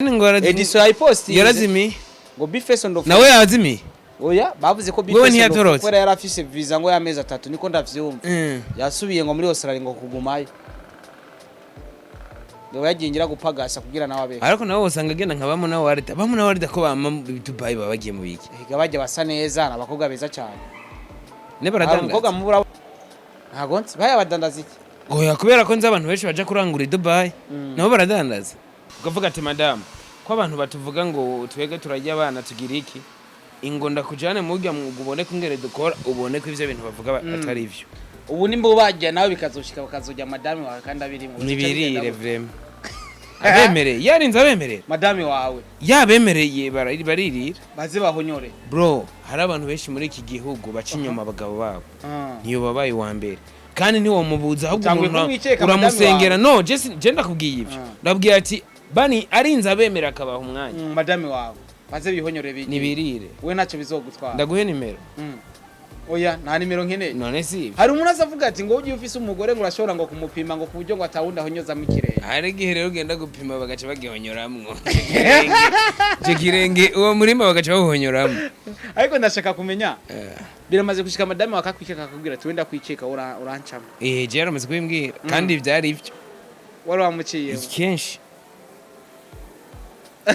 Ngo Edison yayipostinze. Yarazimiye. Ngo B-Face ndo Nawe yazimiye. Oya, bavuze ko Wewe B-Face ntiyatorotse. kubera yari afise visa ngo y'amezi 3, niko ndavyumva. Yasubiye ngo muri Australia ngo kugumayo, ngo yagiye ngira gupagasa kugira nawe abeho. Ariko nawe usanga agenda nka bamwe warida, bamwe warida ko bama mu Dubai, baba bagiye mu biki? Ega bajya basa neza, ni abakobwa beza cyane. Ne Hari baradandaza. umukobwa mubura, ntago nzi baya badandaza iki. Oya, kubera ko nzi abantu benshi baja kurangura i Dubai, nabo baradandaza. Ukavuga ati: "Madamu, ko abantu batuvuga ngo twege turajya abana tugira iki, ingo ndakujane murya mwuga, ubone ko ingere dukora, ubone ko ivyo bintu bavuga atari ivyo." Ubu nimba ubajya nawe bikazoshika bakazojya madame wawe kandi abirimo. Nibirire vraiment, abemereye yarinze abemerera. Madame wawe. Yabemereye, baririra. Baze bahonyore. Bro, hari abantu benshi muri iki gihugu baca inyuma abagabo babo. Niyo babaye uwa mbere kandi ntiwomubuza, ahubwo Utanguye umuntu kumwikeka madame uramusengera. wawe. No, je ndakubwiye ivyo. Ndabwiye ati bani arinze abemera akabaha umwanya. Madame wawe baze bihonyore bigi. Nibirire. We ntacyo bizogutwara. Ndaguhe nimero. Oya, nta nimero nkeneye. None si ivyo? Hari umuntu azavuga ati ngo ugiye ufise umugore ngo urashobora ngo kumupima ngo ku buryo ngo atawundi ahonyozamo ikirenge. Hari igihe rero ugenda gupima bagaca bagihonyoramwo ico kirenge, uwo murima bagaca bawuhonyoramwo. Ariko ndashaka kumenya, biramaze gushika madame wawe akakwikeka, akakubwira ati wenda kwikeka urancamo? Eh, je yaramaze kubimbwira kandi vyari ivyo. Wari wamuciye. Kenshi.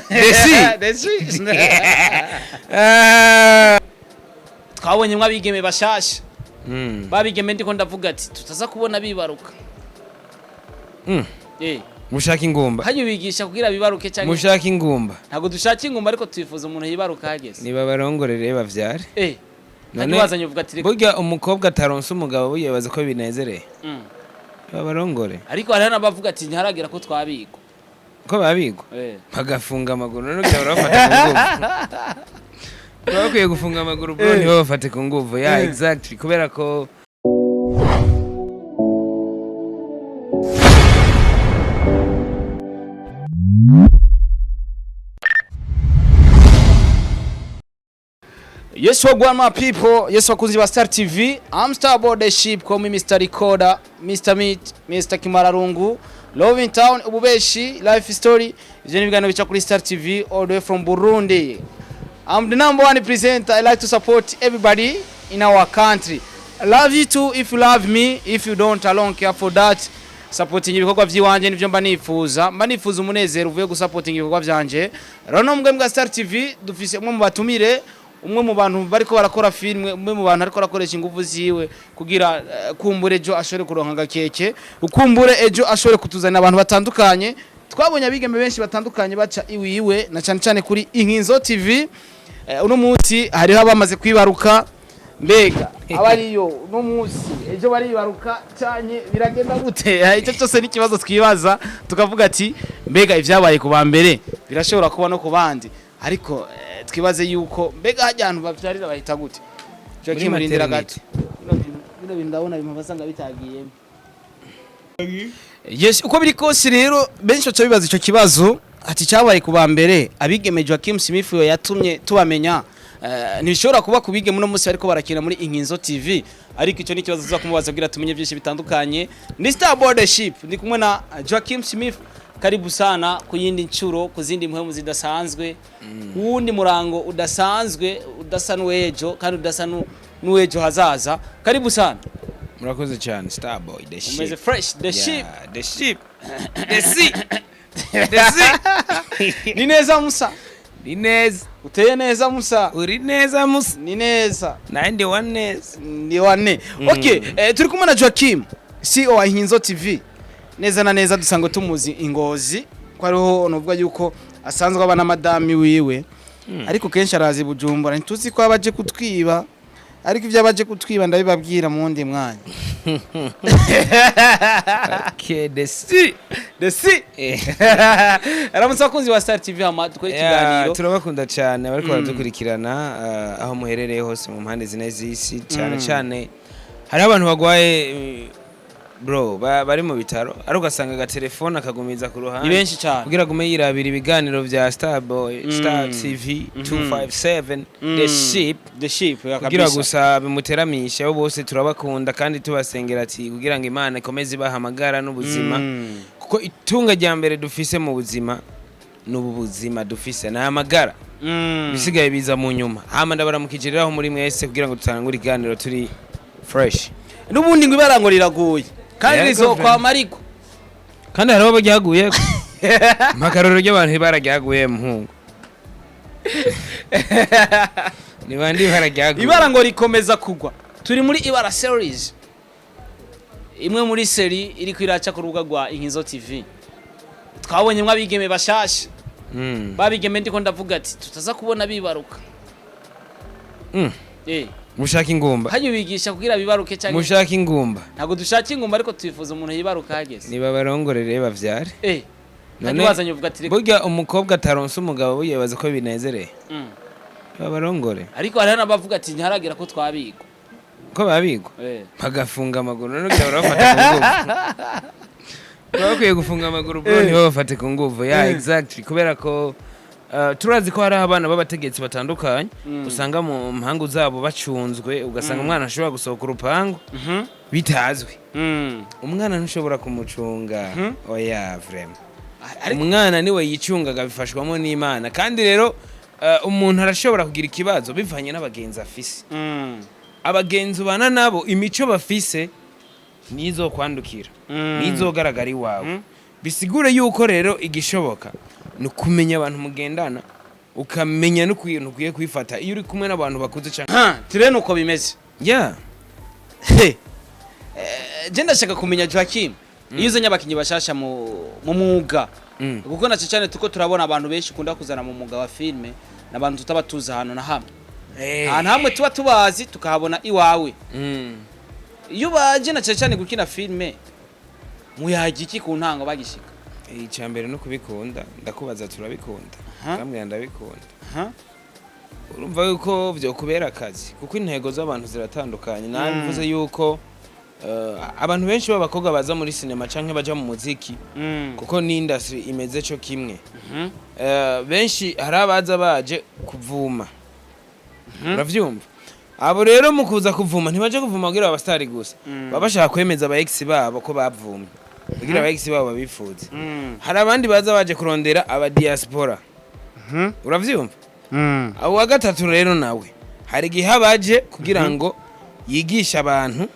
Desi. Desi. Ah. Twabonye abigeme bashasha. Babigeme ndiko ndavuga ati tutaza kubona bibaruka. Mushaka ingumba? Hajya ubigisha kugira bibaruke cyangwa? Mushaka ingumba? Ntabwo dushaka ingumba, ariko twifuza umuntu yibaruka hageze. Niba barongorere bavyare. Hajya wazanye uvuga ati reka. Burya umukobwa ataronse umugabo, burya bibaza ko binezereye. Babarongore. Ariko hariho n'abavuga ati ntiharagera ko twabigwa. Ko babigwa bagafunga amaguru, none kugira barabafata ku nguvu? Baba bakwiye gufunga amaguru, bro, ntibabafate ku nguvu. Yeah, exactly, kubera ko Yes, wagwan my people. Yes, wakunzi ba Star TV. I'm Star Board the Ship, call me Mr. Recorder, Mr. Meat, Mr. Kimararungu. Love in Town, Ububeshi, Life Story. Ivyo ni ibiganiro bica kuri Star TV all the way from Burundi. I'm the number one presenter. I like to support everybody in our country. I love you too if you love me. If you don't, I don't care for that. Supporting ibikorwa by'iwanje nivyo mba nifuza. Mba nifuza umunezero uvuye gusupporting ibikorwa byanje. Rero no mbwa Star TV dufise umwe mu batumire, umwe mu bantu bariko barakora filmwe, umwe mu bantu ariko arakoresha ingufu ziwe kugira kumbure ejo ashobore kuronka agakeke, ukumbure ejo ashobore kutuzanira abantu batandukanye. Twabonye abigeme benshi batandukanye baca iwiwe na cyane cyane kuri Inkinzo TV. Uno munsi hariho abamaze kwibaruka. Mbega abariyo uno munsi ejo baribaruka cyane, biragenda gute? Icyo cyose ni ikibazo twibaza, tukavuga ati mbega ibyabaye ku ba mbere birashobora kuba no ku bandi? Ariko twibaze yuko mbega hajya ahantu bavyarira bahita gute? Muri Joaquim, rindira maternity. gato. Bino bintu ndabona bimpa basanga bitagiyemo. Yes, uko biri kose rero benshi baca bibaza ico kibazo ati cyabaye ku ba mbere, abigeme Joaquim Smith yo yatumye tubamenya, ntibishobora kuba ku bigeme uno munsi bariko barakina muri Inkinzo TV? Ariko icyo ni ikibazo tuza kumubaza kugira tumenye byinshi bitandukanye. Ni Star Board Ship, ndi kumwe na Joaquim Smith. Karibu sana ku yindi nshuro, ku zindi mpwemu zidasanzwe, ku wundi murango udasanzwe, udasa n'uwejo kandi udasa n'uwejo hazaza. Karibu sana. Murakoze cyane, Starboy the Umeze Ship. fresh, the ship. Yeah, the ship, the sea, the sea. Ni neza musa. Ni neza. Uteye neza musa. Uri neza musa. Ni neza. Nandi wa neza. Ni wane. Okay, turi kumwe na Joaquim, CEO wa Inkinzo TV. Neza na neza dusanga tumuzi ingozi ko ariho nuvuga yuko asanzwe aba na madami wiwe, ariko kenshi arazi Bujumbura. Ntituzi ko abaje kutwiba, ariko ibyo abaje kutwiba ndabibabwira mu wundi mwanya. Okay, the sea. The sea. Aramutse abakunzi ba Star TV, hama dukore Yeah, ikiganiro. Turabakunda cyane bariko baradukurikirana aho muherereye hose mu mpande zine z'isi. Cyane cyane hariho abantu bagwaye, bro, bari mu bitaro, ariko ugasanga agatelefone akagumiza ku ruhande Ni benshi cyane. kugira agume yirabira ibiganiro vya Starboy, Star TV 257, The Ship. The Ship ya Kugira kabisa. gusa bimuteramishe. Abo bose turabakunda kandi tubasengera ati kugira ngo Imana ikomeze ibaha amagara n'ubuzima, kuko itunga rya mbere dufise mu buzima N'ubu buzima dufise ni amagara, bisigaye biza mu nyuma. Hama ndabaramukije rero aho muri mwese kugira ngo dutangure iganiro turi fresh. N'ubundi ngo ibara ngo riraguye kandi Yego, rizokwama, ariko kandi hariho abaryaguye makaroro ry'abantu, ibara ryaguye muhungu, ni bandi ibara ryaguye? Ibara ngo rikomeza kugwa. Turi muri Ibara series, imwe muri série iriko iraca ku rubuga rwa Inkizo TV. Twabonyemwo abigeme bashasha. Babigeme ndiko ndavuga ati tutaza kubona bibaruka. Mushaka ingumba? Hajya bigisha kugira bibaruke cyangwa? Mushaka ingumba? Ntabwo dushaka ingumba, ariko twifuza umuntu yibaruka hageze. Niba barongorere bavyare. Hajya wazanye uvuga ati reka. Burya umukobwa ataronse umugabo, burya baza ko binezereye. Babarongore. Ariko hariho n'abavuga ati ntiharagira ko twabigwa. Ko babigwa bagafunga amaguru, none kugira barabafata ku nguvu? Baba bakwiye gufunga amaguru, bro. Ntibabafate ku nguvu ya. Exactly, kubera ko turazi ko hariho abana b'abategetsi batandukanye usanga mu mpangu zabo bacunzwe, ugasanga umwana ashobora gusohoka urupangu bitazwi. Umwana ntushobora kumucunga, oya, vraiment. Ariko Umwana niwe yicungaga, bifashwamo n'Imana. Kandi rero umuntu arashobora kugira ikibazo bivanye n'abagenzi afise. Abagenzi ubana nabo, imico bafise nizo kwandukira, nizogaragara iwawe. Bisigure yuko rero igishoboka ni ukumenya abantu mugendana, ukamenya n'ukuntu ukwiye kwifata iyo uri kumwe n'abantu bakuze cyane. Ha, tire nuko bimeze. He. Je ndashaka kumenya, Joachim, iyo uzanye abakinyi bashasha mu mwuga, kuko na cyane tuko turabona abantu benshi ukunda kuzana mu mwuga wa filme n'abantu tutaba tuzi ahantu na hamwe, ahantu hamwe tuba tubazi tukahabona iwawe. Iyo baje na cyane cyane gukina filme, muyaga iki ku ntango bagishika? Icya mbere no kubikunda. Ndakubaza, turabikunda? Ndambwira ndabikunda. Urumva yuko vyokubera akazi, kuko intego z'abantu ziratandukanye. Nabivuze yuko abantu benshi b'abakobwa baza muri sinema canke baja mu muziki, kuko ni industry imeze co kimwe. Benshi hari abaza baje kuvuma, uravyumva? Abo rero mu kuza kuvuma ntibaje kuvuma kugira abastari gusa, baba bashaka kwemeza aba ex babo ko bavumye, kugira aba ex babo babifuze. Hari abandi baza baje kurondera aba diaspora, uravyumva? Abo wa gatatu rero nawe hari igihe abaje kugira ngo yigishe abantu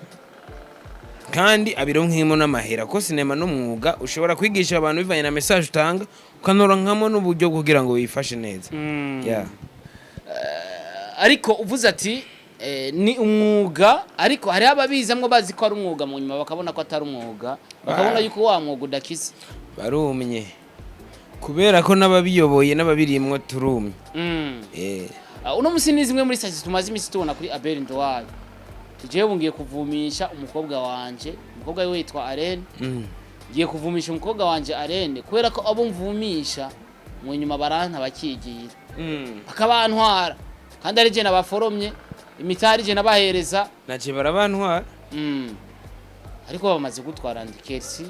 kandi abironkemo n'amahera, kuko sinema n'umwuga ushobora kwigisha abantu bivanye na message utanga, ukanorankamo n'uburyo kugira ngo wifashe neza. Yeah. Ariko uvuze ati ni umwuga, ariko hariho ababizamwo bazi ko ari umwuga, mu nyuma bakabona ko atari umwuga, bakabona yuko wa mwuga udakiza. Barumye kubera ko n'ababiyoboye n'ababirimwo turumye. Uno musi ni zimwe muri sasi tumaze iminsi tubona kuri Abel Nduwayo. Jewe ngiye kuvumisha umukobwa wanje, umukobwa we witwa Arene. Ngiye kuvumisha umukobwa wanje Arene kubera ko abo mvumisha mu nyuma baranta bakigira, bakabantwara, kandi ari je nabaforomye imitari, je nabahereza. Naje barabantwara. Ariko bamaze gutwara ndi Kersi.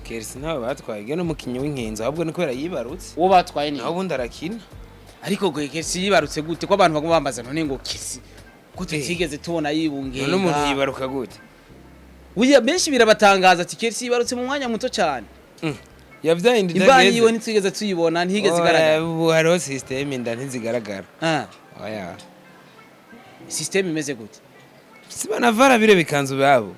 Kersi ntawe batwaye, geno n'umukinyi w'inkenzo, ahubwo ni kubera yibarutse. Uwo batwaye ni Naho ubundi arakina. Ariko ngo Kersi yibarutse gute, ko abantu baguma bambaza none ngo Kersi ko tutigeze tubona yibungenga? None umuntu yibaruka gute? Burya benshi birabatangaza ati Kersi yibarutse mu mwanya muto cyane. Yavyaye inda Imbanyi idageze. yiwe ntitwigeze tuyibona, ntiyigeze igaragara. Oya, ubu hariho system, inda ntizigaragara. Oya. System imeze gute? Si banavara bire bikanzu babo.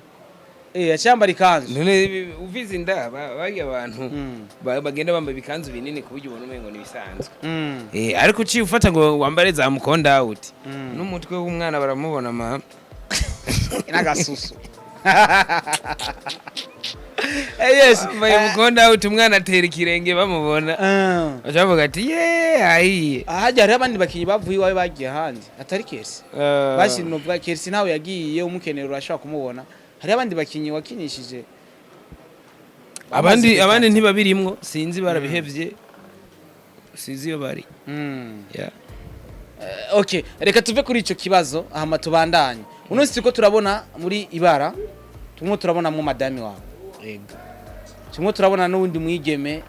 Yacyambara ikanzu. None uvize inda barya abantu bagenda bambaye ibikanzu binini ku buryo ubona umengo ni ibisanzwe. Ariko uciye ufata ngo wambare za mukonda out, n'umutwe w'umwana baramubona ma. N'agasusu. Yes. Wambaye mukonda out, umwana atera ikirenge bamubona. Baca bavuga ati ye ahiye. Hajya hariho abandi bakinyi bavuye iwawe bagiye ahandi atari Kersi. Basi novuga Kersi ntawe yagiye, umukenera urashobora kumubona. Hariho abandi bakinyi wakinishije Abandi bamaze abandi ntibabirimwo, sinzi, barabihevye, sinzi iyo bari. Yeah. Okay, reka tuve kuri ico kibazo hama tubandanye. Uno munsi turiko turabona muri Ibara, tumwe turabonamwo madami wawe, Yego. tumwe turabona n'uwundi mwigeme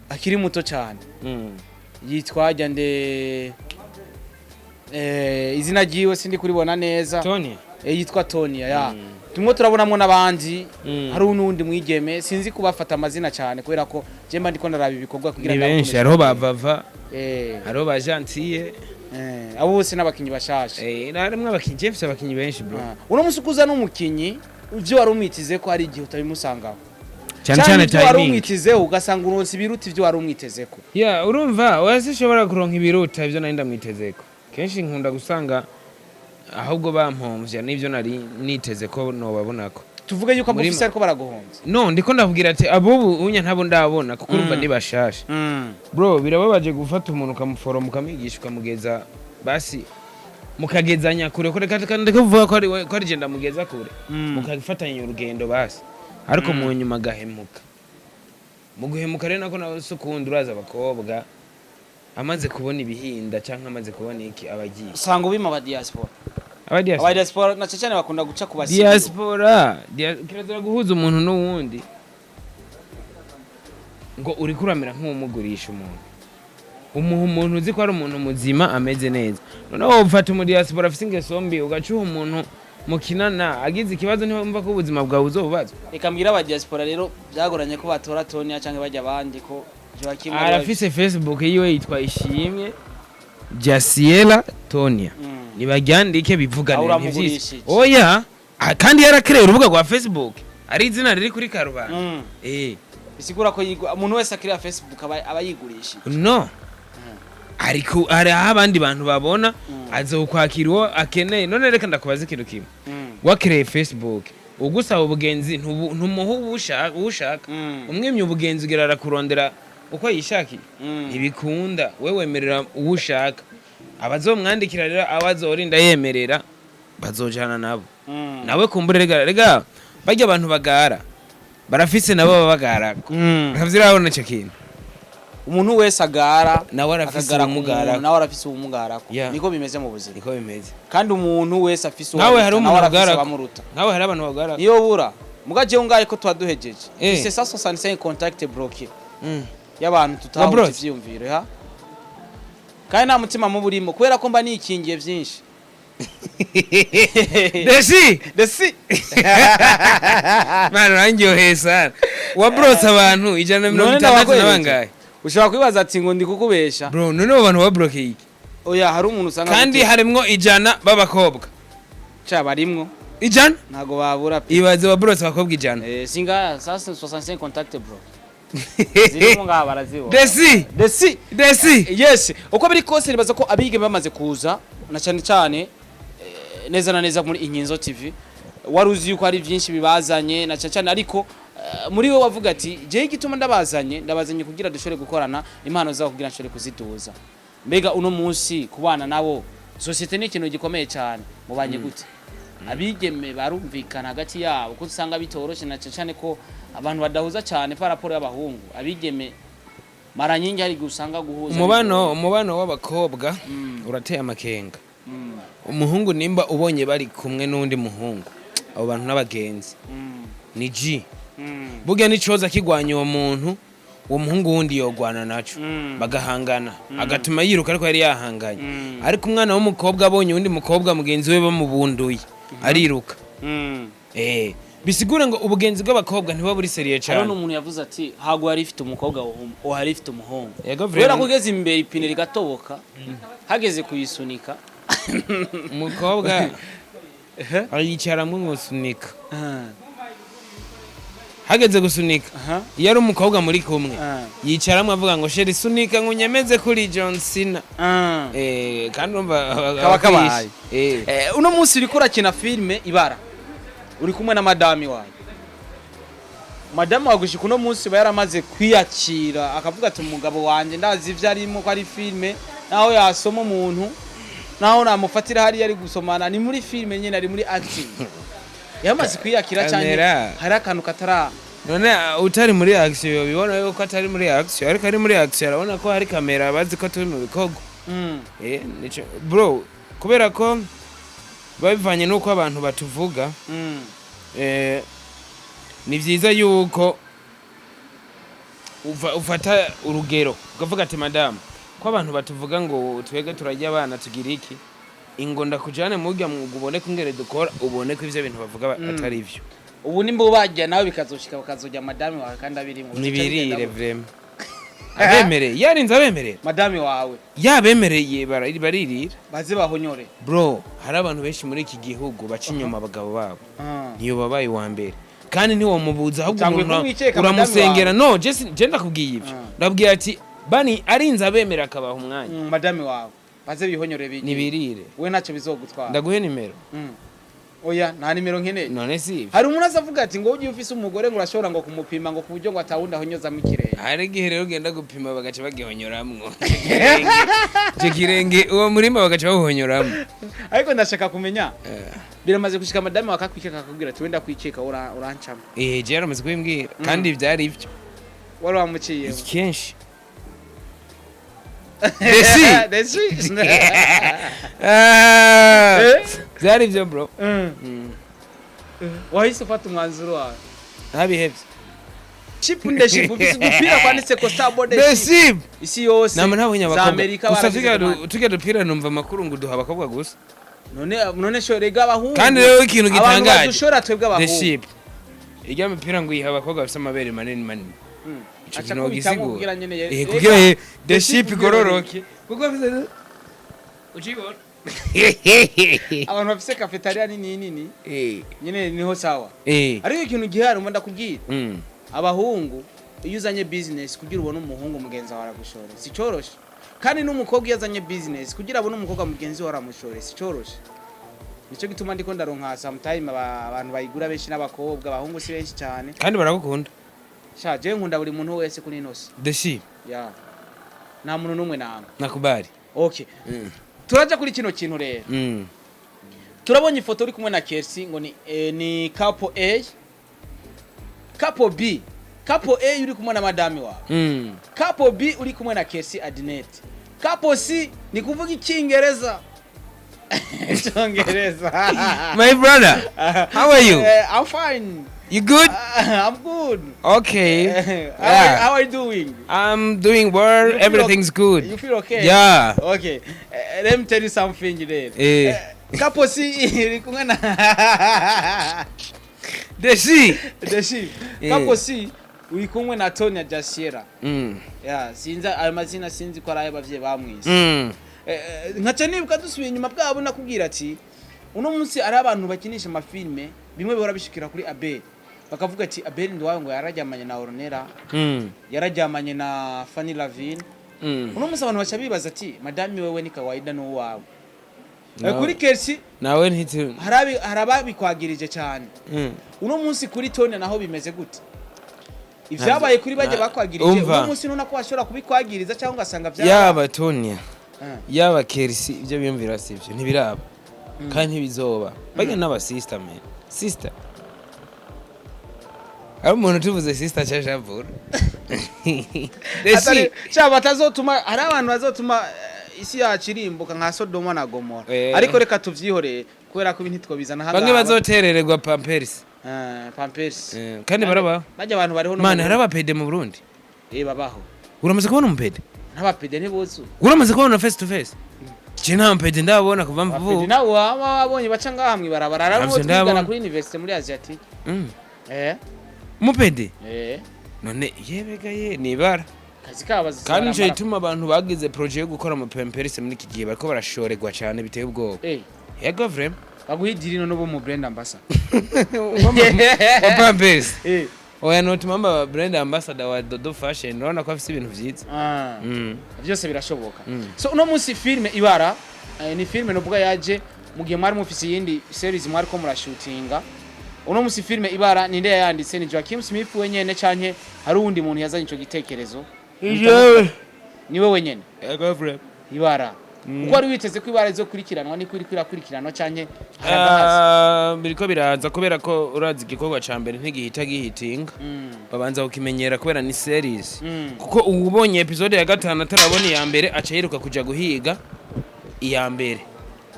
akiri muto cyane. Yitwa jya nde? Izina ryiwe sindi kuribona neza. Tony. Yitwa Tonia ya tumwe turabonamwo n'abandi. Hari n'uwundi mwigeme, sinzi kubafata amazina cyane kubera ko je mba ndiko ndaraba ibikorwa kugira Ni ngo benshi, hariho ba Vava, hariho ba Gentille. Abo bose n'abakinyi bashasha. Harimwo abakinyi, je mfise abakinyi benshi, bro. Ah, uno musi ukuza n'umukinyi, ivyo wari umwitize ko hari igihe utabimusangaho. Cyane cyane ivyo wari timing. umwitizeho ugasanga uronse ibiruta ivyo wari umwitezeko. Ya, urumva oya, sinshobora kuronka ibiruta ivyo nari ndamwitezeko. Kenshi nkunda gusanga ahubwo bampomvya n'ivyo nari niteze ko nobabonako. Tuvuge yuko Muri abufise ariko baraguhomvya. No, ndiko ndabwira ati abubu unya ntabo ndabona kuko urumva ni bashasha. Bro, birababaje gufata umuntu ukamuforoma, ukamwigisha, ukamugeza basi mukagezanya kure kure, kandi kuvuga ko ari ko ari je ndamugeza kure, mukafatanya urugendo basi, ariko mu nyuma agahemuka. Mu guhemuka rero nako nawe si ukundi, uraza abakobwa amaze kubona ibihinda canke amaze kubona iki aba agiye. Usanga ubima aba diaspora. Aba diaspora. Aba diaspora na cyane bakunda guca ku basibo. Diaspora kirazira guhuza umuntu n'uwundi ngo uriko uramera nk'uwumugurisha umuntu. Umuha umuntu uzi ko ari umuntu muzima ameze neza. Noneho ufata umu diaspora afise ingeso mbi, ugacuha umuntu mukinana agize ikibazo, ntiwumva ko ubuzima bwawe uzobubazwa? Reka mbwira aba diaspora rero byagoranye ko batora Tonia canke bajya abandi ko Joachim ari Arafise Facebook yiwe, yitwa Ishimwe Jasiela Tonia. Nibaryandike bivugane. Aho ntivyisi. uramugurishije. Oya. Ah, kandi yarakereye urubuga rwa Facebook, ari izina riri kuri karubanda. Bisigura ko umuntu wese akiriya Facebook aba yigurishije. No, ariko hari aho abandi bantu babona azokwakira uwo akeneye. None reka ndakubaza ikintu kimwe: wakereye Facebook, ugusaba ubugenzi ntumuha uwo ushaka. Umwimye ubugenzi, ugira arakurondera uko yishakiye. Ntibikunda. We wemerera uwo ushaka, abazomwandikira rero abo azorinda yemerera bazojana nabo. Nawe kumbure, rega rega barya abantu bagara barafise nabo baba bagarako. Ntavyo urabona ico kintu? Umuntu wese agara Nawe arafise akagara ku uwumugarako. muntu, nawe arafise uwumugarako. Niko bimeze mu buzima. Niko bimeze. Kandi umuntu wese afise Nawe uwamuruta, hari nawe umuntu arafise agarako. abamuruta. Nawe hari abantu bagarako. Niyo bura muga jewe ngaye ko tuba duhejeje. Dufise 165 contact bloqué y'abantu tutahuje Wabrotse? ivyiyumviro ha, kandi nta mutima mubi urimo kubera ko mba nikingiye vyinshi. Desi. Desi. Mana, urangyoheye sana. Wabrotse abantu 160 None ndabakwereke. na bangahe? Ushobora kwibaza ati ngo ndi kukubesha. Bro, none abo bantu wabrokeye iki? Oya, hari umuntu usanga Kandi harimwo 100 b'abakobwa. Ca barimwo. 100. Ntago babura pe. Ibaze wabrotse abakobwa 100. Singaya 165 contact bro zirimo ngaha barazibona. Desi. Desi. Desi. Yes, uko biri kose nibaza ko abigeme bamaze kuza na cyane cyane neza na neza muri Inkinzo TV, wari uzi yuko hari byinshi bibazanye na cyane cyane, ariko muri we wavuga ati jewe igituma ndabazanye kugira dushobore gukorana impano zabo, kugira nshobore kuziduza. Mbega uno munsi kubana nabo, société ni ikintu gikomeye cyane, mubanye gute? Abigeme barumvikana hagati yabo? Kuko usanga bitoroshe na cyane cyane ko abantu badahuza cyane par rapport y'abahungu. Abigeme mara nyingi hari igihe usanga guhuza Umubano w'abakobwa urateye amakenga. Umuhungu nimba ubonye bari kumwe n'undi muhungu, abo bantu n'abagenzi ni G. Burya n'icoza kigwanya uwo muntu, uwo muhungu wundi yogwana naco, bagahangana, agatuma yiruka, ariko yari yahanganye. Ariko umwana w'umukobwa abonye uwundi mukobwa mugenzi we bamubunduye, ariruka. Bisigura ngo ubugenzi bw'abakobwa ntibuba buri sérieux Hariho cane. n'umuntu yavuze ati hago hari ifite umukobwa uhari ifite umuhungu. Yego, Kubera vraiment. ko ugeze imbere ipine rigatoboka, hageze kuyisunika. Umukobwa ayicaramwo ngo sunika, hageze gusunika, iyo ari umukobwa muri kumwe, yicaramwo avuga ngo chéri sunika, ngo unyemeze kuri John Cena. Kandi urumva Kaba kabaye. Uno munsi uriko urakina filime Ibara, uri kumwe na madami wawe. Madamu wawe gushika uno munsi aba yaramaze kwiyakira akavuga ati umugabo wanje ndazi ivyo arimo ko ari filime, naho yasoma umuntu, naho namufatira hariya ari gusomana, ni muri filime nyene, ari muri acting. Yamaze kwiyakira cyane? Kamera. Hari akantu katara None utari muri action yobibona yuko atari muri action, ariko ari muri action arabona ko hari kamera, bazi ko turi mu bikorwa. Nico bro, kubera ko babivanye nuko abantu batuvuga. Ni vyiza yuko ufata urugero ukavuga ati madamu, ko abantu batuvuga ngo twebwe turarya abana tugira iki. Ingo ndakujane murya mwuga, ubone ko ingere dukora, ubone ko ivyo bintu bavuga atari ivyo. Ubu nimba bajya nawe bikazoshika bakazojya madame wawe kandi abirimo. Nibirire vraiment, abemereye yarinze abemerera. Madame wawe. Yabemereye, baririra. Baze bahonyore. Bro, hari abantu benshi muri iki gihugu baca inyuma abagabo babo. Ah. Niyo babaye uwa mbere kandi ntiwomubuza, ahubwo Utanguye umuntu kumwikeka uramusengera. Madame. No, je ndakubwiye ibyo. Ah. Ndabwiye ati bani arinze abemera akabaha umwanya. Madame wawe baze bihonyore bigi. Nibirire. We ntacyo bizogutwara. Ndaguhe nimero. Oya, nta nimero nkeneye. None si ibyo? Hari umuntu azavuga ati ngo ugiye ufise umugore ngo urashobora ngo kumupima ngo ku buryo ngo atawundi ahonyozamo ikirenge. Hari igihe rero ugenda gupima bagaca bagihonyoramwo icyo kirenge, uwo murima bagaca bawuhonyoramo. Ariko ndashaka kumenya, biramaze gushika madame wakakwikeka akakubwira ati wenda kwikeka urancamo? Eh, je yaramaze kubimbwira kandi byari ibyo. Wari wamuciye. Kenshi. Desi. Desi. Ah, Eh? byari ibyo, bro. Wahise ufata umwanzuro wawe? Ntabihevye. Ship ndeship, ufise udupira kwanditse ko Starboard Ship. Desi. Isi yose Nama ntabonye za abakobwa Amerika gusa. baragize Tujya demande. Tujya dupira, numva amakuru ngo duha abakobwa gusa. None sho rega abahungu. Kandi rero ikintu abantu gitangaje, badushora twebwe the abahungu. ship ijya mipira ngo iha abakobwa bafite amabere manini manini. Ico Aca kintu kubitamwo wogisigura? Kugira nyene Eh, rega, kugira the the ship ship igororoke, kuko afite ucibona. Abantu bafise cafeteria nini nini nyene niho sawa. Ariko ikintu gihari umva ndakubwira, abahungu iyo uzanye business, kugira ubone umuhungu mugenzi wawe aragushora si coroshe, kandi n'umukobwa iyo azanye business, kugira abone umukobwa mugenzi wawe aramushore si coroshe. Nicyo gituma ndiko ndaronka sometime abantu bayigura benshi n'abakobwa, abahungu si benshi cyane. Kandi baragukunda. Sha, jewe nkunda buri muntu wese kuri ino si. The ship. Ya, nta muntu n'umwe nanga. Nakubali. Okay, turaja kuri kino kintu rero. Turabonye ifoto uri kumwe na Kersi ngo ni couple A, couple B. Couple A uri kumwe na madame wawe, couple B uri kumwe na Kersi Adnet, couple C ni kuvuga icyingereza, icyongereza. My brother, how are you? I'm fine. You good? I'm good. Okay. How are you doing? I'm doing well. You feel Everything's good. You feel okay? Yeah. Okay. Let me tell you something then. Couple C iri kumwe na The C. The C. Couple C uri kumwe na Tonya Jasiera. Yeah, sinzi ayo mazina, sinzi ko ari ay'abavyeyi bamwise. Nkaca nibuka dusubiye inyuma bwabo nakubwira ati uno munsi ari abantu bakinisha amafilme, bimwe bihora bishikira kuri Abel, bakavuga ati Abel Ndwayo ngo yararyamanye na Ornella, yararyamanye na Fanny Lavine. Uno munsi abantu baca bibaza ati madame wewe ni kawaida n'uwawe. No. Kuri Kersi Nawe ntiti hari ababikwagirije cyane. Uno munsi kuri Tony naho bimeze gute? Ivyabaye kuri bajya bakwagirije, Umva. uno munsi nuna ko bashobora kubikwagiriza cyangwa ugasanga vyaba Yaba Tonya, yaba Kersi, ibyo biyumvira sivyo, ntibiraba kandi ntibizoba. Bajya n'aba sister, man, sister, ari umuntu tuvuze sister cyashavura. Atari sha batazotuma, hari abantu bazotuma isi yacu irimbuka nka Sodoma na Gomora. Ariko reka tuvyihoreye kubera ko ibi ntitwobizana Bamwe hano. bazoterererwa pampers. Pampers. Kandi barabaho. Bajya abantu bariho no Man, mu hari abapede mu Burundi. Babaho. Uramaze kubona umupede? N'abapede ntibuzu. Uramaze kubona face to face? Je nta mupede ndabona kuva Abapede mvuka. nawe waba wabonye baca ngaha mw'ibarabara, hari Ntabyo abo twigana ndabona. kuri université muri Asiatique. Umupede? Eh. None yebega ye nibara. Kazi kabo. Kandi nico gituma abantu bagize projet yo gukora ama pampers muri iki gihe bariko barashorerwa cyane biteye ubwoba. Yego, vraiment. Baguha idirino n'ubu mu brand ambassador. Wa pampers? Eh. Oya, notuma mba brand ambassador wa Dodo Fashion, urabona ko afise ibintu vyiza. Ah. Byose birashoboka. So uno munsi filme Ibara, ni filme nubwo yaje mu gihe mwari mufise iyindi series mwari ko murashutinga. Uno munsi filme Ibara ninde yayanditse? Ni Joaquin Smith wenyene canke hari uwundi muntu yazanye ico gitekerezo? Jewe. Niwe wenyene? Yego, vraiment. Ibara uko wari witeze ko Ibara izokurikiranwa niko iriko irakurikiranwa canke haragahaze? Ah, biriko biraza kubera ko urazi igikorwa ca mbere ntigihita gihitinga. Babanza kukimenyera kubera ni series. Kuko uwubonye episode ya gatanu atarabona iya mbere aca yiruka kuja guhiga iya mbere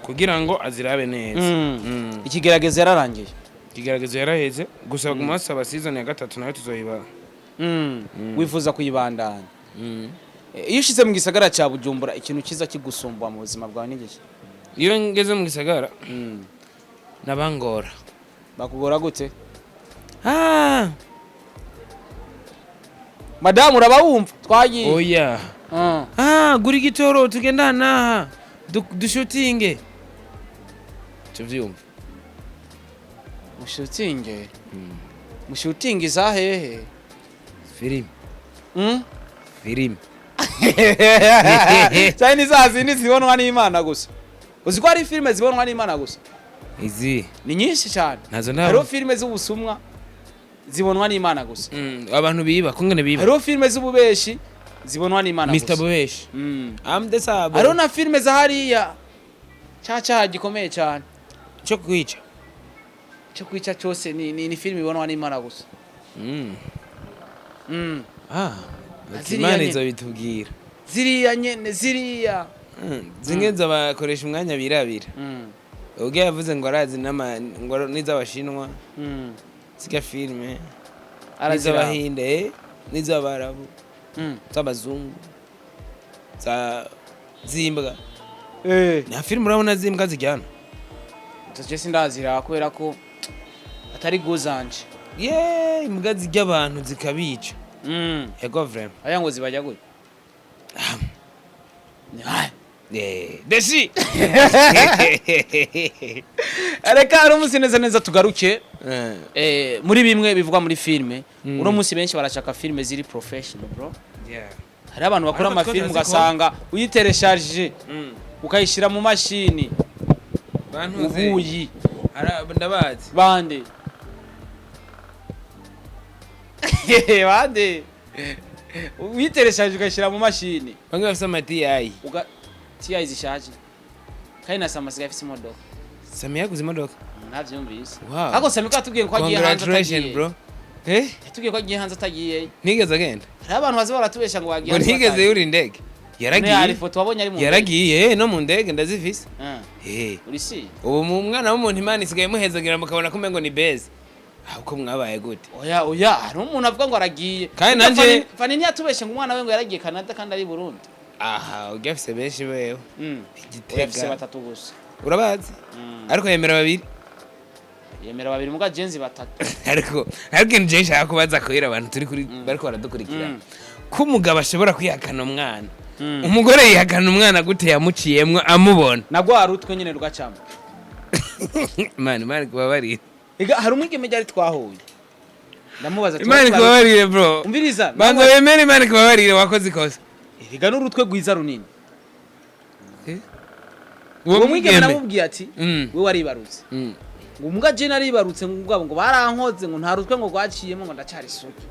kugira ngo azirabe neza. Ikigeragezo yararangiye. Ikigaragazo yaraheze, gusa baguma basaba season ya gatatu, nayo tuzoyiba. Wifuza kuyibandanya. Iyo ushize mu gisagara ca Bujumbura, ikintu kiza kigusumbwa mu buzima bwawe ni iki? Iyo ngeze mu gisagara nabangora. Bakugora gute? Ah. Madamu, urabawumva, twagiye. Oya. Ah, gura igitoro tugenda naha dushutinge, tuvyumva. Mushutinge, mushutinge za hehe? Filime. Filime. Cyane, ni za zindi zibonwa n'Imana gusa. Uzi ko hari filime zibonwa n'Imana gusa? Izi? Ni nyinshi cyane. Nazo Hariho ntabwo. filime z'ubusumwa zibonwa n'Imana gusa. Abantu biba kungene biba. Hariho filime z'ububeshi zibonwa n'Imana Mr gusa. Bubeshi. I'm the sabo. Hariho na filime za hariya cya cyaha gikomeye cyane. Cyo kwica. Cyo kwica cyose ni filime ibonwa n'Imana gusa. Ah. Ziriya Imana nyene. izobitubwira. Ziriya nyene, ziriya. Zimwe zabakoresha umwanya birabira. Ubwo yavuze ngo arazi n'ama ngo n'iz'abashinwa. Zirya filime. Araziraba. N'iz'abahinde, n'iz'abarabu, z'abazungu, za zimbwa. Nta filime urabona zimbwa zijyana? Je sindazira kubera ko atari guzanje. Ye, imbwa zirya abantu zikabica. Ego, vraiment. Aya ngo zibajya gute? Ay. Desi. Reka hari umunsi neza neza tugaruke muri bimwe bivugwa muri filime. Uno munsi benshi barashaka filime ziri professional, bro. Hari abantu bakora Ariko twe amafilime turazikora. ugasanga uyiteresharije ukayishyira mu mashini Bantuze. ubuyi. Ndabazi. Bande bande uyiteresharije ukayishyira mu mashini. Bamwe bafise ama TI. Uga TI zishaje, kandi na Sama asigaye afise imodoka. Sami yaguze imodoka. Ntavyumvise? Wow. Ariko Sami ko yatubwiye ko agiye hanze Congratulations, atagiye. bro. Eh? Yatubwiye ko agiye hanze atagiye. Ntigeze agenda. Hariho abantu baza baratubesha ngo bagiye Ngo hanze ntigeze batagiye. yura indege. None hari Yaragiye. ifoto wabonye ari mu ndege? Yaragiye no mu ndege ndazifise. Ah, Eh. uri si Ubu mu mwana w'umuntu Imana isigaye imuhezagira mukabona ko umengo ni beza. Ahubwo mwabaye gute? Oya, oya, hari umuntu avuga ngo aragiye. Kandi Burya Fani ntiyatubeshe ngo umwana we ngo yaragiye Canada kandi ari i Burundi. Aha, ujya afise benshi wewe. Oya, afise Igitega. batatu gusa. Urabazi? Ariko yemera babiri. Yemera babiri muga jenzi batatu. Ariko ikintu je nshaka kubaza kubera abantu turi kuri bariko baradukurikira. Ko umugabo ashobora kwihakana umwana. Umugore yihakana umwana gute yamuciyemwo amubona? Nagwo hari utwe nyene rugacamo. Imana, Imana ikubabarire. Ega hari umwigeme ryari twahuye, ndamubaza ati, Imana ikubabarire, bro. Umviriza. Banza wemere Imana ikubabarire, wakoze ikosa. Erega n'urutwe rwiza runini. Uwo Uwo mwigeme mwigeme. namubwiye ati we waribarutse, ngo mbwa je naribarutse, ngo ubwabo ngo barankoze, ngo nta rutwe ngo rwaciyemo, ngo ndacari isugi.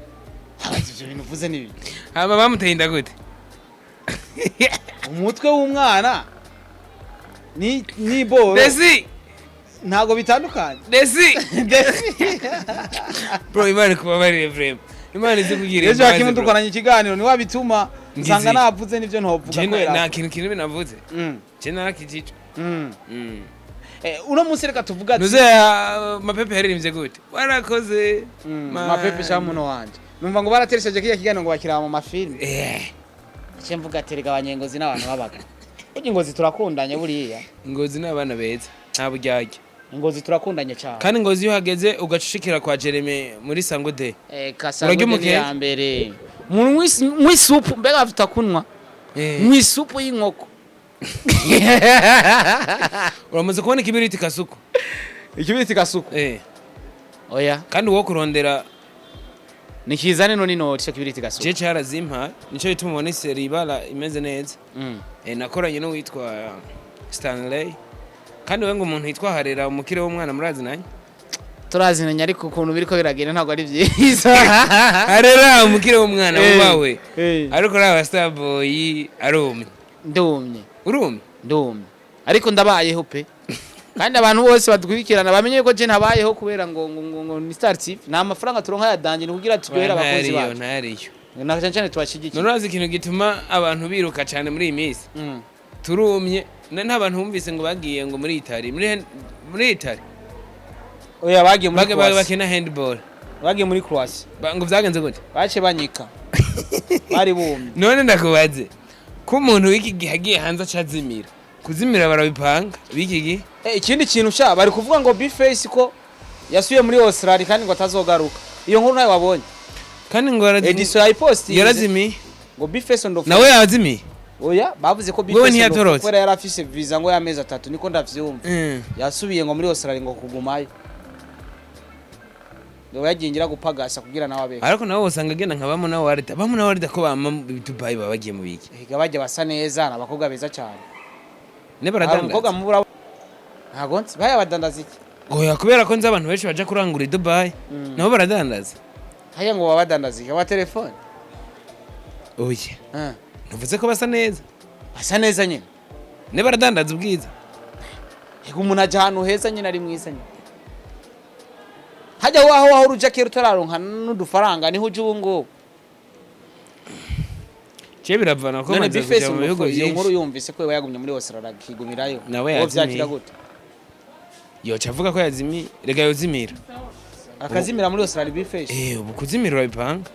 Abazi ivyo bintu uvuze ni bibi. Hama bamuteye inda gute? Umutwe w'umwana ni boro. Desi. Ntago bitandukanye. Desi. Desi. Bro, Imana ikubabarire, vraiment. Imana izi kugira Ejo imbabazi, hakimu bro. dukoranye ikiganiro niwabituma Ngizi. nsanga navuze n'ivyo ntovuga Je kubera nta kintu kinini navuze. Je narakijijwe. Uno munsi reka tuvuga ati Nuze Mapepe yaririmbye gute? Warakoze. Mapepe sha muno wanje, numva ngo barateresheje kiya kiganiro ngo bakiraba mu mafilme. Icyo mvuga ati rega abanyengozi n'abantu babaga burya ingozi turakundanye buriya. Ngozi ni abana beza. Nta buryarya. Ingozi turakundanye cyane. Kandi Ngozi iyo uhageze ugacushikira kwa Jeremy muri Sango de. Kasango Urarya ni umukeke? ya mbere umuntu mw'isupu, mbega bafite kunywa mw'isupu y'inkoko. Uramaze kubona ikibiriti Kasuku? Ikibiriti Kasuku? Oya. Kandi uwo kurondera. Ni kizane none inoti icyo kibiriti Kasuku. Je cyarazimpa, nico gituma ubona iseri ibara imeze neza. Nakoranye n'uwitwa Stanley. Kandi we ngo umuntu yitwa Harera umukire w'umwana murazi nanye? Turazinanye, ariko ukuntu biriko biragenda ntabwo ari byiza. Harera umukire w'umwana wubawe. Ariko uriya Starboy arumye. Ndumye. Urumye? Ndumye, ariko ndabayeho pe. Kandi abantu bose badukurikirana bamenye ko je ntabayeho kubera ngo ni Star TV. Nta mafaranga turonka ya danje, ni kugira turyohere abakunzi Ntariyo, bacu. ntariyo. Na cyane cyane tubashigikiye. None urazi ikintu gituma abantu biruka cyane muri iyi minsi? Turumye. Nta bantu bumvise ngo bagiye ngo muri Itali, muri Itali. Oya, bagiye muri Bage Croatia. bakina handball. Bagiye muri Croatia. Ngo vyagenze gute? Bace banyika, bari bumye. None ndakubaze ko umuntu w'iki gihe agiye hanze acazimira. Kuzimira barabipanga b'iki gihe. Ikindi kintu sha, bari kuvuga ngo B-Face ko yasubiye muri Australia kandi ngo atazogaruka. Iyo nkuru nayo wabonye? Kandi ngo Edison yayipostinze. Yarazimiye. Ngo B-Face on the Nawe yazimiye. Oya, bavuze ko Wewe B-Face ntiyatorotse. kubera yari afise visa ngo y'amezi 3, niko ndavyumva. Yasubiye ngo muri Australia ngo kugumayo, ngo yagiye ngira gupagasa kugira nawe abeho. Ariko nawe usanga agenda nka bamwe na warida, bamwe na warida ko bama mu Dubai, baba bagiye mu biki? Ega bajya basa neza, ni abakobwa beza cyane. Ne Hari umukobwa baradandaza. mubura, ntago nzi baya badandaza iki. Oya, kubera ko nzi abantu benshi baja kurangura i Dubai, nabo baradandaza. Haya, ngo baba badandaza iki? Amatelefone? Oya. Ah. Ntuvuze ko basa neza? Basa neza nyine. Ne baradandaza ubwiza. Ega umuntu ajya ahantu heza nyine ari mwiza nyine. Hajya waho wahora uja kera utararonka n'udufaranga, niho uja ubu ngubu. Ce biravana ko None maze B-Face kuja mu bihugu iyo nkuru byinshi. yumvise ko yagumye muri Australia akigumirayo, Nawe wowe yazimiye. vyakira gute? Yoca avuga ko yazimiye, rega yozimira. Akazimira muri Australia B-Face? Ubu kuzimira urabipanga.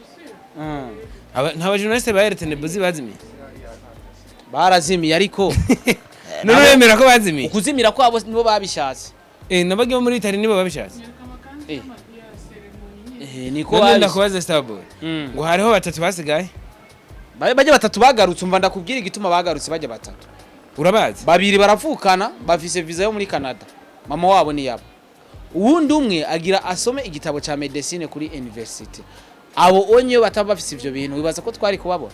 Nta bajournaliste ba RTN buzi bazimiye. Barazimiye ariko None wemera ko bazimiye? Ukuzimira kwabo nibo babishatse. Nabagiye muri Italy nibo babishatse. Niko None babishatse. ndakubaza, Starboy, ngo hariho batatu basigaye. Bajya batatu bagarutse, umva ndakubwira igituma bagarutse bajya batatu. Urabazi? Babiri baravukana, bafise visa yo muri Canada, mama wabo ni yabo. Uwundi umwe agira asome igitabo ca medecine kuri university. Abo onye bataba bafise ivyo bintu, wibaza ko twari kubabona?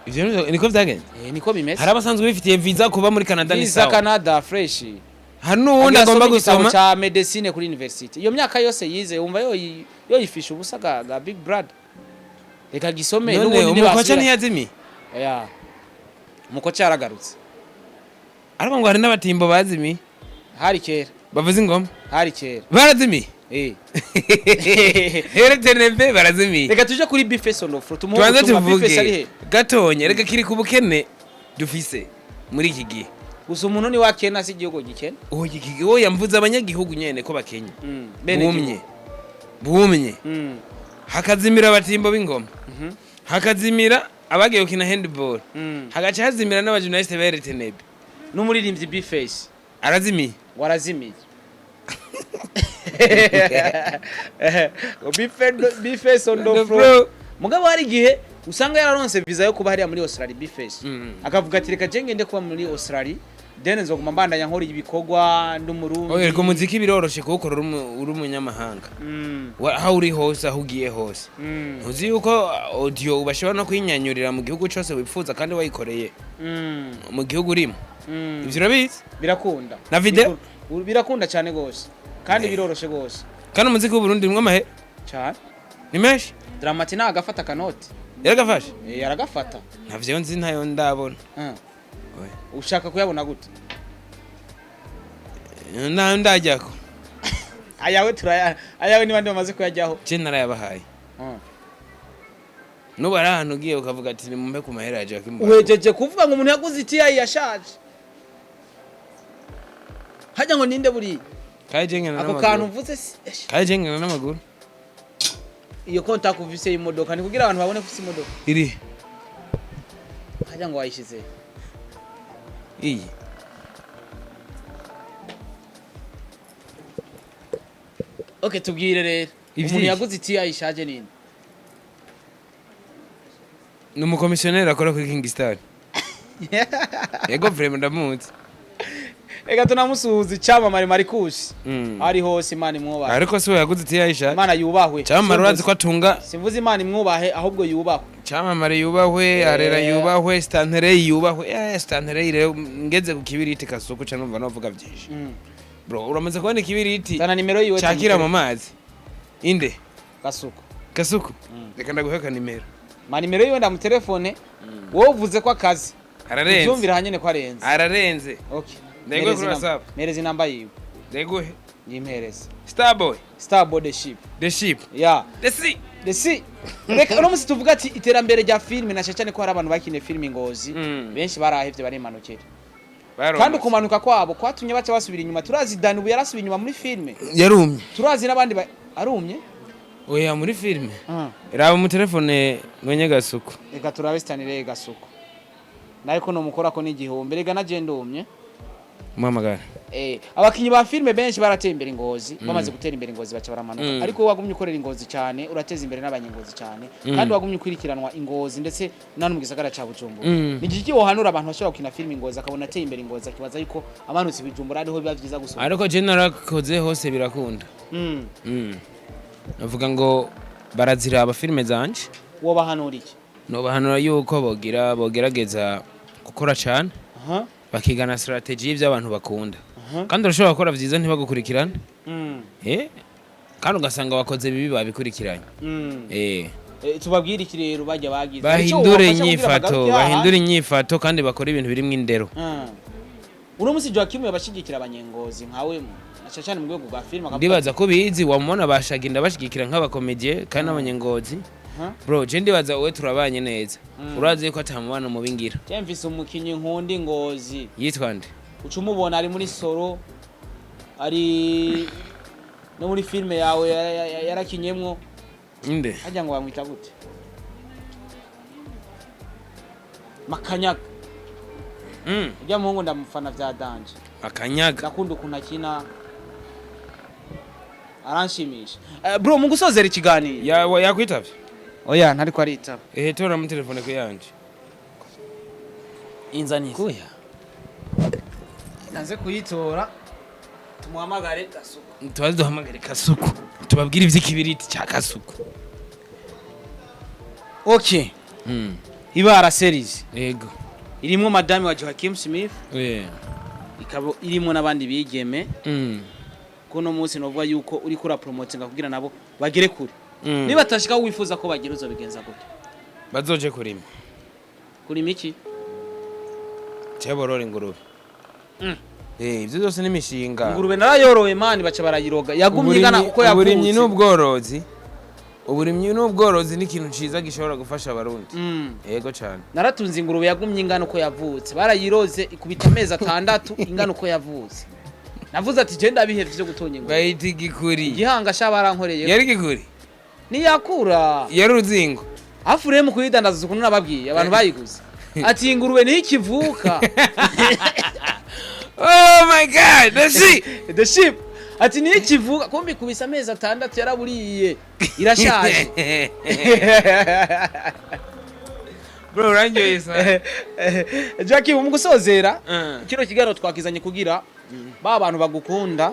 Ivyo niko vyagenze. Niko bimeze. Hari abasanzwe bifitiye visa kuba muri Canada, ni Visa sawa. Canada fresh. Hari n'uwundi Agira agomba asome igitabo gusoma ca medecine kuri university. Iyo myaka yose yize, wumva yoyifisha ubusa ga big brother? Reka gisome. None n'ubundi umukoca ntibasubira. ntiyazimiye? Ya, umukoca yaragarutse. Ariko ngo hari n'abatimbo bazimiye. Hari kera. Bavuza ingoma. Hari kera. Barazimiye. RTNB barazimiye. Reka tuje kuri B-Face on the floor, tumuhe Tubanze ubutumwa. B-Face ari tuvuge he? gatonye, reka kiri ku bukene dufise muri iki gihe. Gusa umuntu ni wakena, si igihugu gikena. Oya, iki gihe oya, mvuze abanyagihugu nyene ko bakenya. Bene Bumye gihugu. bumye. Hakazimira abatimbo b'ingoma, hakazimira abagiye gukina handball, hagaca hazimira n'abajournaliste ba RTNB. N'umuririmbyi B-Face. Arazimiye. Warazimiye. Ngo B-Face on the The floor. floor. Mugabo hari igihe usanga yararonse visa yo kuba hariya muri Australia B-Face, akavuga ati reka je ngende kuba muri Australia, then nzoguma mbandanya nkora ibikorwa ndi Umurundi. Oya, reka umuziki biroroshe kuwukora uri umunyamahanga. Aho uri hose, aho ugiye hose. Ntuzi yuko audio bashobora no kuyinyanyurira mu gihugu cyose wifuza kandi wayikoreye mu gihugu urimo? Ivyo urabizi? Birakunda. Na video? Birakunda cyane gose kandi biroroshe gose. Kandi umuziki w'Uburundi urimwo amahera. Cyane. Ni menshi. Dramati nagafata akanoti. Yaragafashe. Yaragafata. Ntavyo nzi, ntayo ndabona. Oya. Ushaka kuyabona gute? Ntayo ndajyako. Ayawe turaya, ayawe ni bande bamaze kuyajyaho? Je narayabahaye. Nubu ari ahantu ugiye ukavuga ati nimumpe ku mahera ya Jackie Mbago. Uhejeje kuvuga ngo umuntu yaguze itiyayi yashaje, hajya ngo ninde buriya? Kandi je ngenda Ako kantu n'amaguru. mvuze si esh. Kandi je ngenda n'amaguru. Iyo contact ufise y'imodoka ni kugira abantu babone ko ufise imodoka? Iri. Hajya ngo wayishize? Iyi. Okay, tubwire rero. Ivyiki? Umuntu yaguze itiyayi ishaje ninde? Ni umukomisiyoneri akora kuri King Star. Yego, vraiment ndamuzi. Reka tunamusuhuza, icyamamare Marikusi. Ari hose, Imana imwubahe. Ariko si we yaguze itiyayi ishaje. Imana yubahwe. Cyamamare urazi ko atunga. Simvuze Imana imwubahe, ahubwo yubahwe. Cyamamare yubahwe, arera yubahwe, Stanley yubahwe. Stanley rero ngeze ku kibiriti kasuku ca numva novuga byinshi. Bro, uramaze kubona ikibiriti Zana nimero yiwe. cyakira mu mazi? Inde? Gasuku. Kasuku. Reka ndaguheka nimero. Ma nimero yiwe ndamutelefone. Wowe uvuze ko akazi Ararenze. uvyumvira hanyene ko arenze. Ararenze. Okay. Ndaguhe kuri Mpereza WhatsApp. Mpereza inamba yiwe. Ndaguhe. Yimpereze. Starboy. Star Body Ship. The ship. Yeah. The sea. The sea. Reka uno musi tuvuga ati iterambere rya filime, na cyane ko hari abantu bakine filime Ngozi, benshi barahevye barimanukira. Baronse. Kandi ukumanuka kwabo kwatumye baca basubira inyuma. Turazi Dani ubu yarasubiye inyuma muri filime. Yarumye. Turazi n'abandi arumye. Oya, muri filime. Raba mu telefone mwenye Gasuku. Reka turabe Stanley Gasuku. Nawe ko nomukorako n'igihumbi, rega naje ndumye. Muhamagara. Abakinyi ba filime benshi barateye imbere Ingozi, bamaze gutera imbere Ingozi baca baramanuka. Ariko wowe wagumye ukorera Ingozi cyane, urateza imbere n'abanyengozi cyane, kandi wagumye ukurikiranwa Ingozi ndetse no mu gisagara ca Bujumbura. Ni igiki wohanura abantu bashobora gukina filime Ingozi, akabona ateye imbere Ingozi, akibaza yuko amanutse Bujumbura ariho biba vyiza gusumba? Ariko je narakoze hose, birakunda. Navuga ngo baraziraba filime zanje. Wobahanura iki? Nobahanura yuko bogira bogerageza gukora cane, bakigana strategy y'ivyo abantu bakunda. Kandi urashobora gukora vyiza ntibagukurikirane. Kandi ugasanga wakoze bibi, babikurikiranye. Tubabwire iki rero bajya bagize? Bahindure Ico wobafasha kugira inyifato. bagaruke hahandi? Bahindure inyifato kandi bakore ibintu birimwo indero. Uno musi Joachim yabashigikira abanyengozi nkawe, na cyane cyane mu rwego rwa filime, akavuga Ndibaza ko bizi wamubona bashaginda bashigikira nk'abakomedie kandi n'abanyengozi. Bro, je ndibaza wowe turabanye neza, urazi yuko ata mubano mubi ngira. Je mfise umukinyi nkunda Ingozi. Yitwa nde? Uca umubona ari muri Soro, ari no muri filime yawe yarakinyemwo. Nde? Harya ngo bamwita gute? Makanyaga. Urya muhungu ndamufana vya danger. Akanyaga. Ndakunda ukuntu akina, aranshimisha. Bro, mu gusozera ikiganiro. Yakwitavye? Oya, ntariko aritaba. Ehe, tora mu telefone ko yanje. Inzaniza. Kuya. Nanze kuyitora, tumuhamagare Gasuku. Tubaze, duhamagare Kasuku, tubabwire ivy'ikibiriti ca Kasuku. Okay. Ibara series Yego. irimwo madame wa Joachim Smith, ikaba irimwo n'abandi bigeme. Kuno munsi novuga yuko uriko urapromotinga kugira nabo bagere kure. Niba atashika aho wifuza ko bagera, uzobigenza gute? Bazoje kurima. Kurima iki? Cyaborora ingurube. Ivyo byose n'imishinga. Ingurube narayoroye man, baca barayiroga, yagumye igana uko Uburimyi yavutse. n'ubworozi, uburimyi n'ubworozi ni ikintu ciza gishobora gufasha Abarundi. Yego cane. Naratunze ingurube, yagumye ingana uko yavutse. Barayiroze ikubita amezi 6 ingana uko yavutse. Navuze ati je ndabihevye vyo gutunga ingurube. Bayita igikuri. Igihanga sha, barankoreye. Yari igikuri. Niyakura. Yari uruzingo. Afuremu kuyidandaza, ukuntu nababwiye abantu bayiguze ati iyi ngurube niyo ikivuka. Oh my God, that's it. The ship ati niyo ikivuka, kumbi ikubise amezi 6 yaraburiye, irashaje. Bro, urangyoye sana. Jackie, mu gusozera kino kiganiro twakizanye kugira ba bantu bagukunda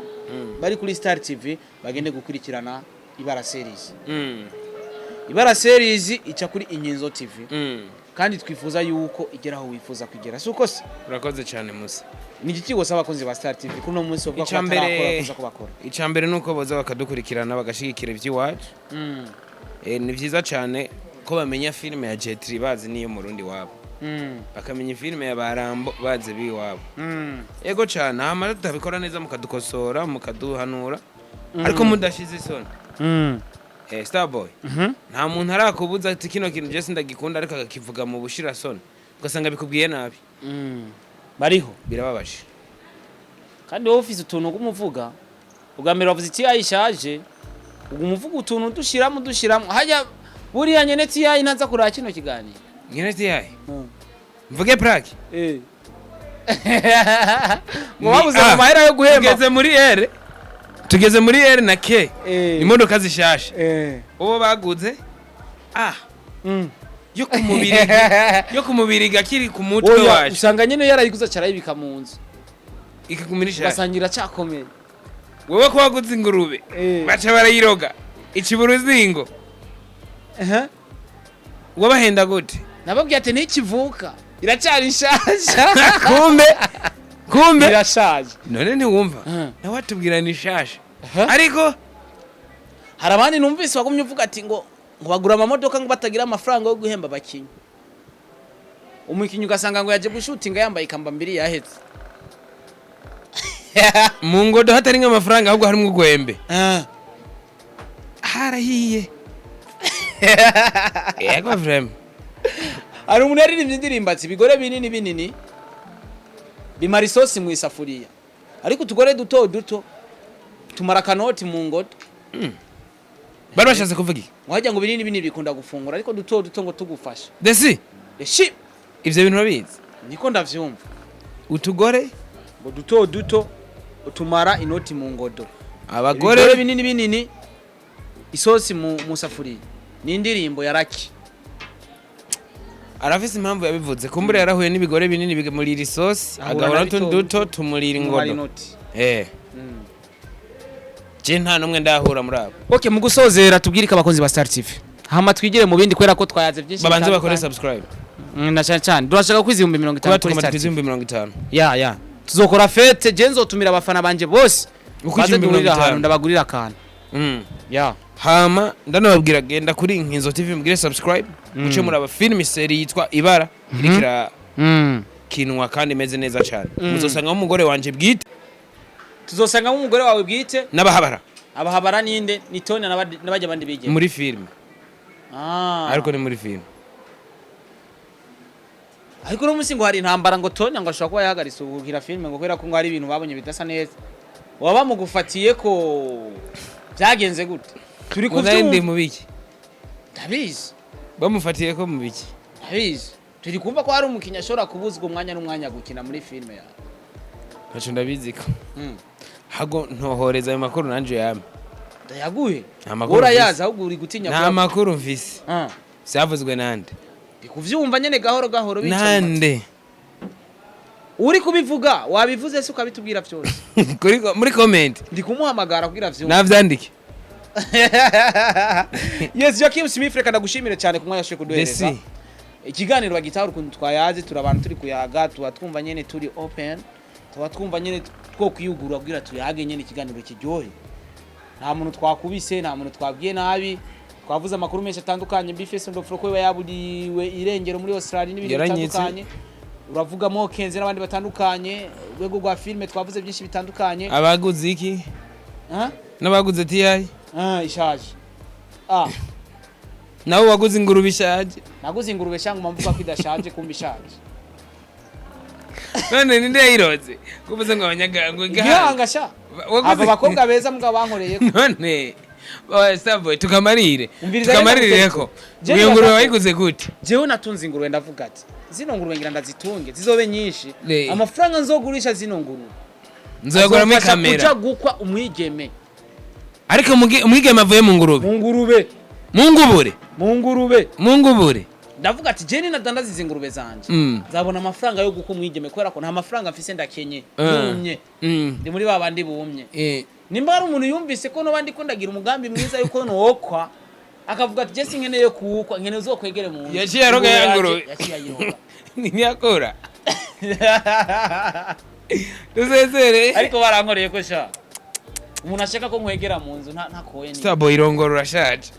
bari kuri Star TV bagende gukurikirana Ibara series. Ibara series ica kuri Inkinzo TV, kandi twifuza yuko igera aho wifuza kugera, si uko se? Urakoze cyane, Musa. Ni iki wosaba abakunzi ba Star TV kuri uno munsi bavuga ko Ica mbere- batarakora kuza ko bakora? Icya mbere ni uko boza bakadukurikirana, bagashigikira iby'iwacu. Ni byiza cyane ko bamenya filime ya Jetri bazi n'iyo Murundi wabo, bakamenya filime ya Barambo bazi biwabo. Ego cyane. Hama tutabikora neza mukadukosora, mukaduhanura, ariko mudashize isoni. Starboy, nta muntu arakubuza ati kino kintu je sindagikunda, ariko akakivuga mu bushirasoni, ugasanga bikubwiye nabi. Bariho. Birababaje. Kandi wowe ufise utuntu gumuvuga, ubwa mbere wavuze iti ayishaje, ubwo umuvuga utuntu dushiramo dushiramo hajya buriya nyene TI ntaza kuraba kino kiganiro. Nyene TI mvuge plaque. Ngo babuze mu mahera yo guhemba. Tugeze muri R, tugeze muri R na K. Imodoka zishasha uwo baguze yo kumubiri, yo kumubiri gakiri ku mutwe Oya, wacu. usanga nyene yarayiguze acarayibika mu nzu. Ikagumira ishasha. Ugasanga iracyakomeye. Wewe ko waguze ingurube, baca barayiroga iciba uruzingo, wabahenda gute? Nababwiye ati ntikivuka, iracyari nshasha. Kumbe kumbe Irashaje. None ntiwumva? Nawe atubwira ni shasha, ariko Hari abandi numvise wagumye uvuga ati ngo bagura amamodoka ngo batagira amafaranga yo guhemba abakinyi. Umukinyi ugasanga ngo yaje gushutinga yambaye ikamba mbiri yahetse. Mu ngodo hatari nk'amafaranga, ahubwo harimo urwembe, harahiye. Yego, vraiment. Hari umuntu yaririmbye indirimbo ati ibigore binini binini bimara isosi mu isafuriya, ariko utugore duto duto tumara akanoti mu ngodo. Bari bashatse kuvuga iki? Wajya ngo binini binini bikunda gufungura, ariko duto duto ngo tugufasha. Desi. Eshi. Ivyo bintu urabizi? Niko ndavyumva. Utugore Ngo duto duto utumara inoti mu ngodo. Abagore Ibigore binini binini, isosi mu safuriya. Ni indirimbo ya Raki. Arafise impamvu yabivuze. Kumbura yarahuye n'ibigore binini bigamurira isosi, Ahura agahura na n'utundi bito duto duto, tumurira tumara ingodo. inoti. Je nta n'umwe ndahura muri abo. Okay, mu gusozera tubwire ko abakozi ba Star TV, hama twigire mu bindi kubera ko twayaze byinshi Babanze bakore bitandukanye. subscribe. Na cyane cyane turashaka kwiza 50,000 Kuba kuri tugomba Star twize TV. 50,000. Ya, tuzokora fête. Je nzotumira abafana banje bose Uko baze ibihumbi duhurire mirongo ahantu, itanu. ndabagurira akantu. Ya. Hama ndanababwira, genda kuri Nkinzo TV, mugire subscribe, muce muraba film série yitwa Ibara, iriko irakinwa kandi imeze neza cyane. Muzosangamo umugore wanje bwite. Tuzosangamo umugore wawe bwite. N'abahabara. Abahabara ninde? Ni Tony n'abajya abandi bigeme? Muri film. Ah. Ariko ni muri film. Ariko uno munsi ngo hari intambara, ngo Tony ngo ashobora kuba yahagaritse gukina filime, ngo kubera ko ngo hari ibintu babonye bidasa neza. Waba bamugufatiye ko byagenze gute? Turi Ngo nari ndi kuvyumva. mu biki? Ndabizi. Bamufatiye ko mu biki? Ndabizi, turi kumva ko hari umukinnyi ashobora kubuzwa umwanya n'umwanya gukina muri filime yawe. Ntaco ndabizi ko hago ntohoreza ayo makuru nanje yame. Ndayaguhe? Nta makuru Urayazi. mfise. Ahubwo uri gutinya Nta makuru mfise. Ah. Vyavuzwe nande? Ndi kuvyumva nyene gahoro gahoro bica mu matwi. Nande? Uri kubivuga, wabivuze se ukabitubwira vyose? Muri comment. Ndi kumuhamagara kugira vyumve. Navyandike. Yes, Joachim Smith, reka ndagushimire cyane ku mwanya washoboye kuduhereza. Desi. Ikiganiro bagitahura ukuntu twayaze. Turi abantu turi kuyaga, tuba twumva nyene turi open, tuba twumva nyene two kwiyugurura kugira tuyage nyene ikiganiro kiryohe. Nta muntu twakubise, nta muntu twabwiye nabi. Twavuze amakuru menshi atandukanye, Bface Ndofro ko yaburiwe irengero muri Australia n'ibindi Yaranyitse. bitandukanye. Uravugamo Kenze n'abandi batandukanye, urwego rwa filime, twavuze byinshi bitandukanye. Abaguze iki? Ah? N'abaguze TI. Ah, ishaje, ah. Nawe waguze ingurube ishaje. Naguze ingurube cyangwa mvuga ko idashaje, kumba ishaje. None ninde yayiroze kuvuze ngo abanyagango? Igihanga sha. Waguze- Aba bakobwa beza mugabo bankoreye ko. None Starboy, tukamarire. Umviriza. Tukamarire ko Jewe iyo ngurube ndashaka- wayiguze gute? Jewe natunze ingurube, ndavuga ati zino ngurube ngira ndazitunge zizobe nyinshi. Ne. Amafaranga nzogurisha zino ngurube Nzoyaguramo azomfasha kuja ikamera. gukwa umwigeme. Ariko umwigeme avuye mu ngurube? Mu ngurube. Mu ngubure? Mu ngurube. Mu ngubure. Ndavuga ati je ninadandaza izi ngurube zanje, nzabona amafaranga yo gukwa umwigeme, kubera ko nta mafaranga mfise, ndakenye, yumye. Ndi muri ba bandi bumye. Nimba hari umuntu yumvise ko noba ndiko ndagira umugambi mwiza yuko nokwa, akavuga ati je sinkeneye kuwukwa, nkeneye uzokwegere mu nzu. Yaciye aroga ya ngurube. Yaciye ayiroga. Ntiyakora dusezere. Ariko barankoreye ko sha, umuntu ashaka ko nkwegera mu nzu ntakoye ni Starboy, irongora, urashaje.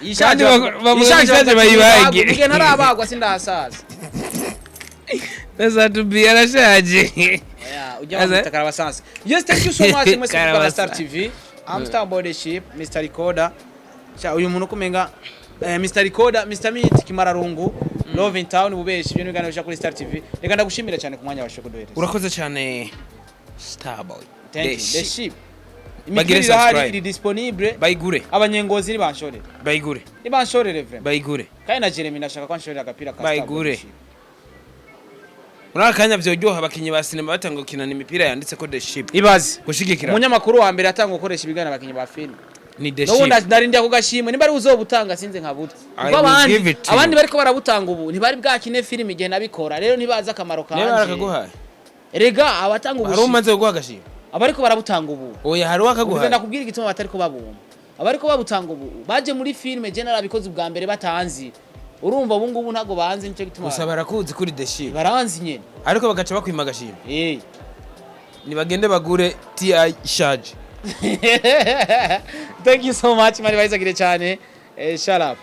Ishaje. Kandi bavuga ko ishaje bayibage. Mugihe ntarabagwa sindahasaza. Nasatubi arashaje. Oya, ujya bamwita karabasansi. Yes, thank you so much mwese kuri Karabasa. Star TV. I'm Star Body Ship, Mr Recorder. Sha, uyu muntu kumenga Mr Recorder, Mr Meat, Kimararungu, Love in Town, bubeshi ibyo nibiganiro bya kuri Star TV. Reka ndagushimira cyane ku mwanya washoboye kuduhereza. Urakoze cyane, Starboy. Thank you. The The Ship. Ship. Bagire Imipira irahari, subscribe. iri disponible. Bayigure. Abanyengozi nibanshorere. Bayigure. Nibanshorere vraiment. Bayigure. Kandi na Jeremy ndashaka ko anshorera agapira ka Star Body Bayigure. Ship. Muri aka kanya vyoryoha abakinyi ba sinema batanga gukinana imipira yanditse ko The Ship. Ibaze. Gushigikira. Umunyamakuru wa mbere atanga gukoresha ibiganiro abakinyi ba filime. Ni The N'ubu Ship. narindira ku gashimwe, nimba ari uzobutanga sinze nkabuta. I Kuko will abandi give it to abandi you. bariko barabutanga ubu ntibari bwakine filime igihe nabikora, rero ntibazi akamaro Niba kanje. barakaguhaye. Rega abatanga Hari ubushimwe, umaze kuguha agashimwe? abariko barabutanga ubu. Oya, hari Ubwo uwakaguhaye? ndakubwira igituma batariko babumva. Abariko babutanga ubu baje muri filime je narabikoze ubwa mbere batanzi. Urumva ubu ngubu ntago banzi, nicyo gituma. Gusa barakuzi kuri The Ship. Baranzi nyene. Ariko bagaca bakwima agashimwe. Eh. Nibagende bagure TI Charge. Thank you so much, mari bayizagire cyane. Shut up.